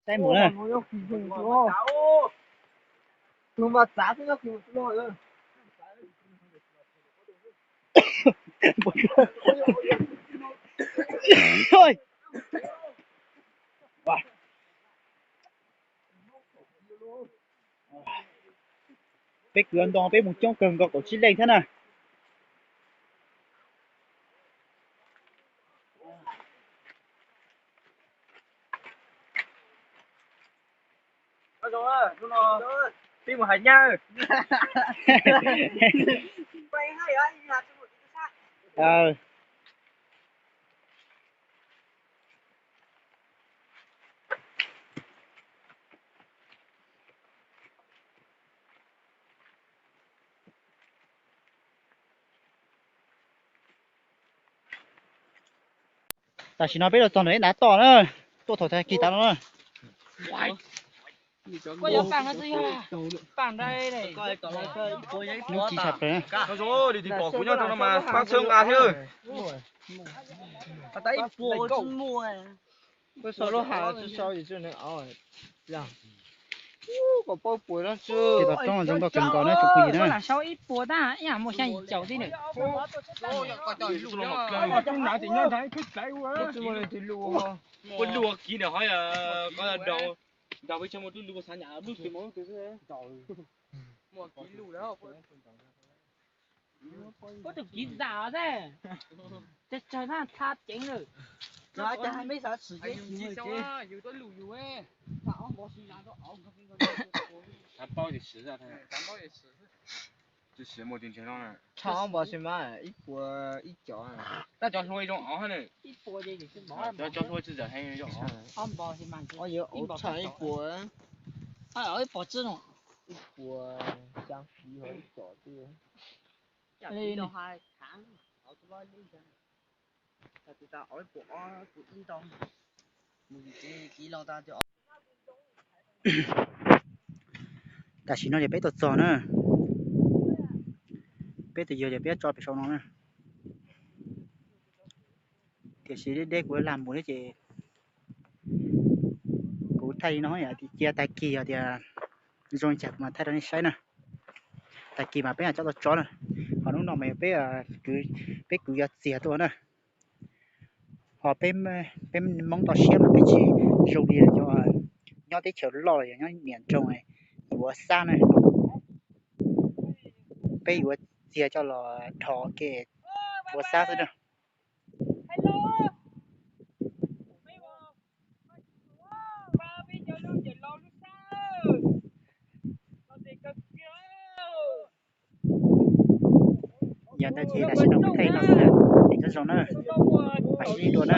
Saib mus na. Peb kwv ntoo peb mus coob kawg nkaus kaum tsib leej thiab na. Peb mus hais nyab. Tam sim no peb los txog ntawm ib ntav toj na, tuaj thaum tag kis tas no na. Hnub ci tshaj plaws. Ces tom roob zoo nkauj kawg nkaus na tsoom phooj ywg na. Tshaj ob npo xi mas ib puas ib cov. Tab cov hlua zoo ov ne. Cov hlua tsis txawm heev zoo ov. Tshaj ib puas, ib puas xya kiv ib cov. Tam sim no ces peb tuaj txog na. Peb tus yawg ces peb tso pem saum no na. Tiam sis deb deb kuv lam mus thiab ces kuv thaij li no, cia tag kis yog tias zoo li cas kuv mam thaij rau nej saib na. Tag kis mas peb mam coj tuaj tso na. Ho hnub no mas yog peb, peb kwv yog txiag tuaj na. Ho peb Hmoob toj siab mas peb tsis zoo li cov nyob teb chaws loj los yog nyob niam nroog yuav xab na. Peb yuav txiag coj los dhos ke ua xab xwb na. Yog ntawd ces tam sim no kuv thaij li no xwb na, es nyob zoo na, mam sib ntsib dua na.